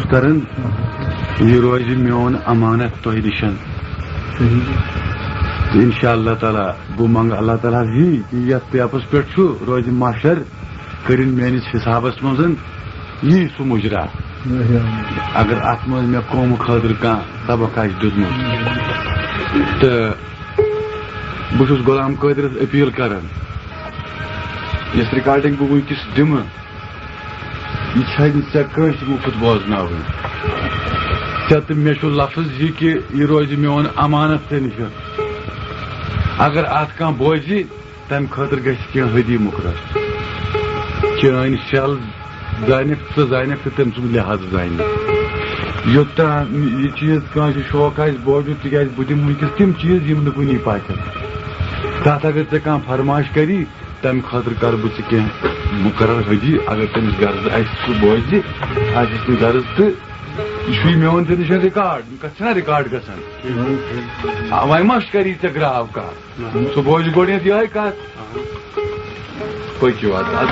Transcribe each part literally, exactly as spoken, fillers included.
کران، یہِ روزِ میون امانت تۄہہِ نِش۔ تہٕ انشاء اللہ تعالیٰ، بہٕ منٛگہٕ اللہ تعالیٰ ہس یی کہِ یتھ پیپس پٮ۪ٹھ چھُ، روزِ محشر، کٔرِن میٲنِس حسابس منٛز یی سُہ مُجرا، اگر اتھ منٛز مےٚ قومہٕ خٲطرٕ کانٛہہ سبق آسہِ دیُتمُت۔ تہٕ بہٕ چھُس غلام قٲدرس اپیل کران، یۄس ریکارڈنگ بہٕ وٕنکیٚس دِمہٕ، یہِ چھَنہٕ ژےٚ کٲنٛسہِ مُفت بوزناوٕنۍ۔ ژےٚ تہٕ مےٚ چھُ لفظ یہِ کہِ یہِ روزِ میون امانت ژےٚ نِش۔ اگر اتھ کانٛہہ بوزِ، تمہِ خٲطرٕ گژھِ کینٛہہ حدی مُقرر۔ چٲنۍ سیل زانکھ، ژٕ زانکھ تہٕ تٔمۍ سُنٛد لحاظ زانہِ۔ یوٚتام یہِ چیٖز کٲنٛسہِ شوق آسہِ بوزُن، تِکیٛازِ بہٕ دِمہٕ وٕنکیٚس تِم چیٖز، یِم نہٕ کُنی پاتھن۔ تتھ اگر ژےٚ کانٛہہ فرمائش کری، تمہِ خٲطرٕ کرٕ بہٕ ژٕ کینٛہہ مُقرر حدی۔ اگر تٔمِس غرض آسہِ، سُہ بوزِ، آسٮ۪س نہٕ غرض تہٕ یہِ چھُے میون ژےٚ نِش ریکارڈ۔ یِم کتھ چھِنہ ریکارڈ گژھان؟ آ، وۄنۍ ما چھُ کری ژےٚ گراو کانٛہہ؟ سُہ بوزِ گۄڈٕنیتھ یِہوٚے کتھ۔ پٔکِو ادٕ۔ ادٕ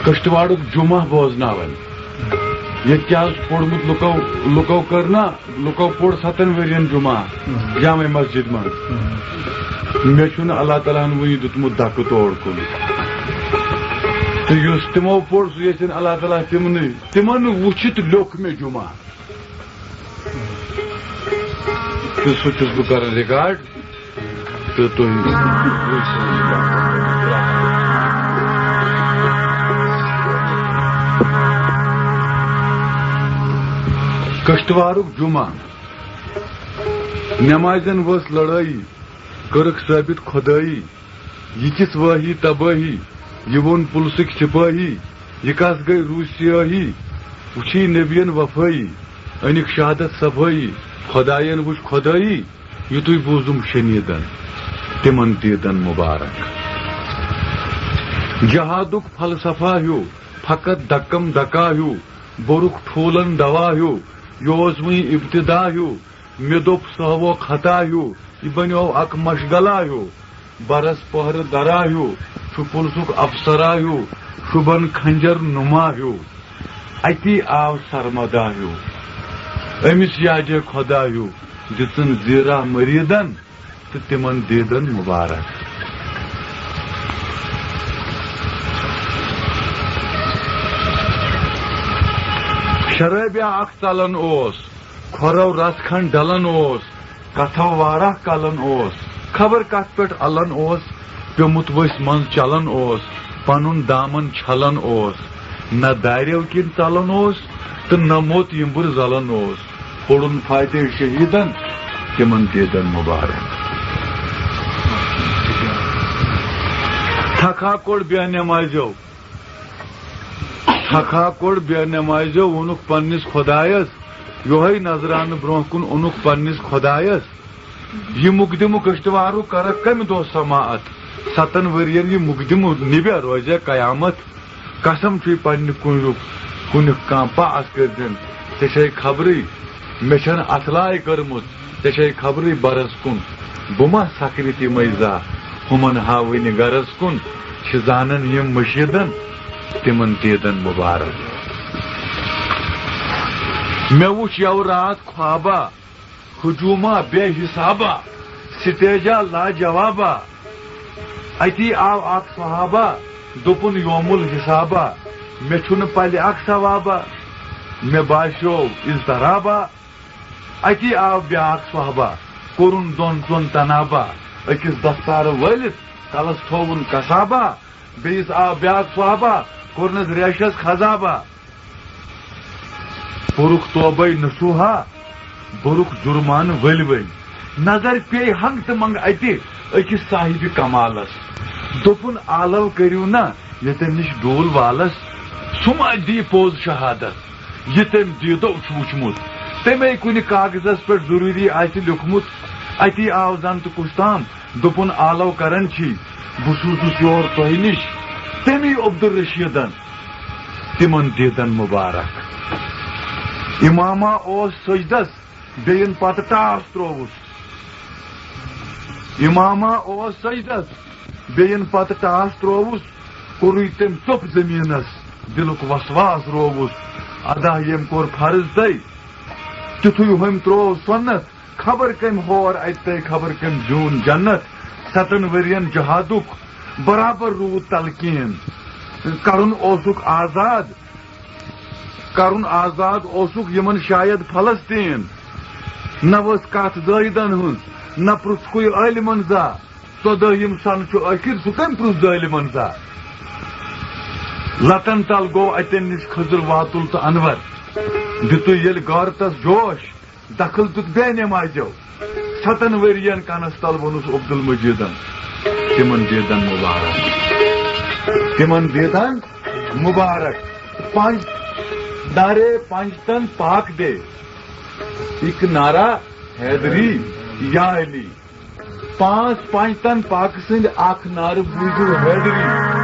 کشتواڑُک جمعہ بوزناوان۔ ییٚتہِ کیٛاہ اوس پوٚرمُت لُکو، لُکو کٔر نا، لُکو پوٚر ستن ؤرین جمعہ جامع مسجد منٛز۔ مےٚ چھُنہٕ اللہ تعالیٰ ہن وُنہِ دیُتمُت دکہٕ تور کُن۔ تہٕ یُس تِمو پوٚر، سُہ یژھن اللہ تعالیٰ تِمنٕے، تِمن وُچھِتھ لیوٚکھ مےٚ جمعہ۔ تہٕ سُہ چھُس بہٕ کران ریکارڈ۔ تہٕ تُہۍ کشتوارُک جمعہ۔ نمازن ؤژھ لڑٲیی، کٔرٕکھ ثٲبت خۄدٲیی۔ یہِ کِژھ وٲہی تبٲہی، یہِ ووٚن پُلسٕکۍ سِپٲہی۔ یہِ کَس گٔے روٗسۍ سیٲہی، وٕچھی نبیَن وفٲیی۔ أنِکھ شہادت صفٲیی، خۄدایَن وٕچھ خۄدٲیی۔ یُتُے بوٗزُم شنیٖدن، تِمن دیٖدن مُبارک۔ جہادُک فلسفہ ہیوٗ، فقط دکم دکا ہیوٗ، بوٚرُکھ ٹھوٗلن دوا ہیوٗ۔ یہِ اوس وٕنہِ ابتدا ہیوٗ، مےٚ دوٚپ سُہ ہاوو خطا ہیوٗ، یہِ بنیوو اکھ مشغلہ ہیوٗ۔ برس پہرٕ درا ہیوٗ، چھُ پُلسُک افسرا ہیوٗ، شُبن خنجر نُما ہیوٗ۔ اتی آو سرمدا ہیوٗ، أمِس یاجے خۄدا ہیوٗ، دِژٕن زیٖرا مریٖدن تہٕ تِمن دیٖدن مُبارک۔ شرٲبیا اکھ ژلان اوس، کھۄرو رس کھنڈ ڈلان اوس، کتھو واراہ کلن اوس، خبر کتھ پٮ۪ٹھ الن اوس، پیومُت ؤسۍ منٛز چلان اوس، پنُن دامن چھلان اوس، نہ داریو کِنۍ ژلان اوس تہٕ نہ موت یِمبٕر زلان اوس۔ پوٚرُن فاتح شہیدن، تِمن دیٖدن مُبارک۔ تھکھا کوٚڑ بے نمازیو، تھکھا کوٚڑ بے نمازیو، ووٚنُکھ پننِس خۄدایس، یۄہے نذرانہٕ برونٛہہ کُن اوٚنُکھ پننِس خۄدایس۔ یہِ مُقدِمہٕ کشتوارُک کرکھ کمہِ دۄہ سماعت؟ ستن ؤرین یہِ مُقدِمہٕ نِبہ روزِ قیامت۔ قسم چھُے پننہِ کُنیُک، کُنیُک کانٛہہ پاس کٔرۍزٮ۪ن۔ ژےٚ چھے خبرٕے، مےٚ چھَنہٕ اَتھٕ لائے کٔرمٕژ، ژےٚ چھے خبرٕے برس کُن۔ بہٕ ما سکرِ تِمے زانٛہہ، ہُمن ہاوٕنہِ غرض کُن۔ چھِ زانان یِم مشیٖدن، تِمن دیٖدن مُبارک۔ مےٚ وُچھ یَوٕ راتھ خوابا، ہجوما بے حسابا، سٹیجا لاجوابا۔ اتی آو اکھ صحابہ، دوٚپُن یوم الحسابا، مےٚ چھُنہٕ پلہِ اکھ ثوابا، مےٚ باسیو اضطرابا۔ اتی آو بیاکھ صحابہ، کوٚرُن دۄن ژۄن تنابا، أکِس دستارٕ وٲلِتھ کلس تھووُن کسابا، بیٚیِس آو بیاکھ صحابہ، کوٚرنس ریشس خزابا۔ پوٚرُکھ توبَے نصوٗحا، بوٚرُکھ جُرمانہٕ ؤلۍ ؤلۍ۔ نظر پیٚیہِ ہنٛگ تہٕ منٛگ اَتہِ أکِس صاحبِ کمالس۔ دوٚپُن، آلو کٔرِو نہ ییٚتٮ۪ن نِش ڈول والس۔ سُہ ما دی پوٚز شہادت، یہِ تٔمۍ دیٖدو چھُ وُچھمُت۔ تَمے کُنہِ کاغذس پٮ۪ٹھ ضروٗری آسہِ لیوٗکھمُت۔ اَتی آو زن تہٕ کُس تام۔ دوٚپُن، آلو کران چھی، بہٕ سوٗزُس یور تۄہہِ نِش، تٔمی عبدالرشیٖدن، تِمن دیٖدن مُبارک۔ اماما اوس سجدس، بیٚین پتہٕ ٹاس ترووُس۔ اماما اوس سجدس، بیٚین پتہٕ ٹاس ترووُس، کوٚرُے تٔمۍ ژوٚپ زٔمیٖنس، دِلُک وسواس رووُس۔ ادا یم کوٚر فرض تۄہہِ، تیُتھُے ہُمۍ تروو سۄنت۔ خبر کٔمۍ ہور اتہِ تۄہہِ، خبر کٔمۍ زیوٗن جنت۔ ستن ؤرین جہادُک برابر روٗد تلقین۔ کرُن اوسُکھ آزاد، کرُن آزاد اوسُکھ یِمن شاید فلسطین۔ نہ ؤژھ کتھ زٲہدن ہٕنٛز، نہ پرُژھکُے عٲلمن زا۔ ژۄدٲہِم سنہٕ چھُ ٲخِر، سُہ کٔمۍ پرُژھ ظٲلمن زا؟ لتن تل گوٚو اتٮ۪ن نِش خضر واتُل تہٕ انور۔ دِتُے ییٚلہِ غٲرتس جوش، دخل دیُت بے نمازیو۔ ستن ؤرین کنس تل ووٚنُس عبدالمجیدن، تِمن دیدن مبارک، تِمن دیدن مبارک۔ پنج نعرے پنجتن پاک دے، اِک نعرہ حیدری یا علی۔ پانٛژھ پنجتن پاکہٕ سٕنٛدۍ اکھ نعرٕ بوٗزِو حیدری۔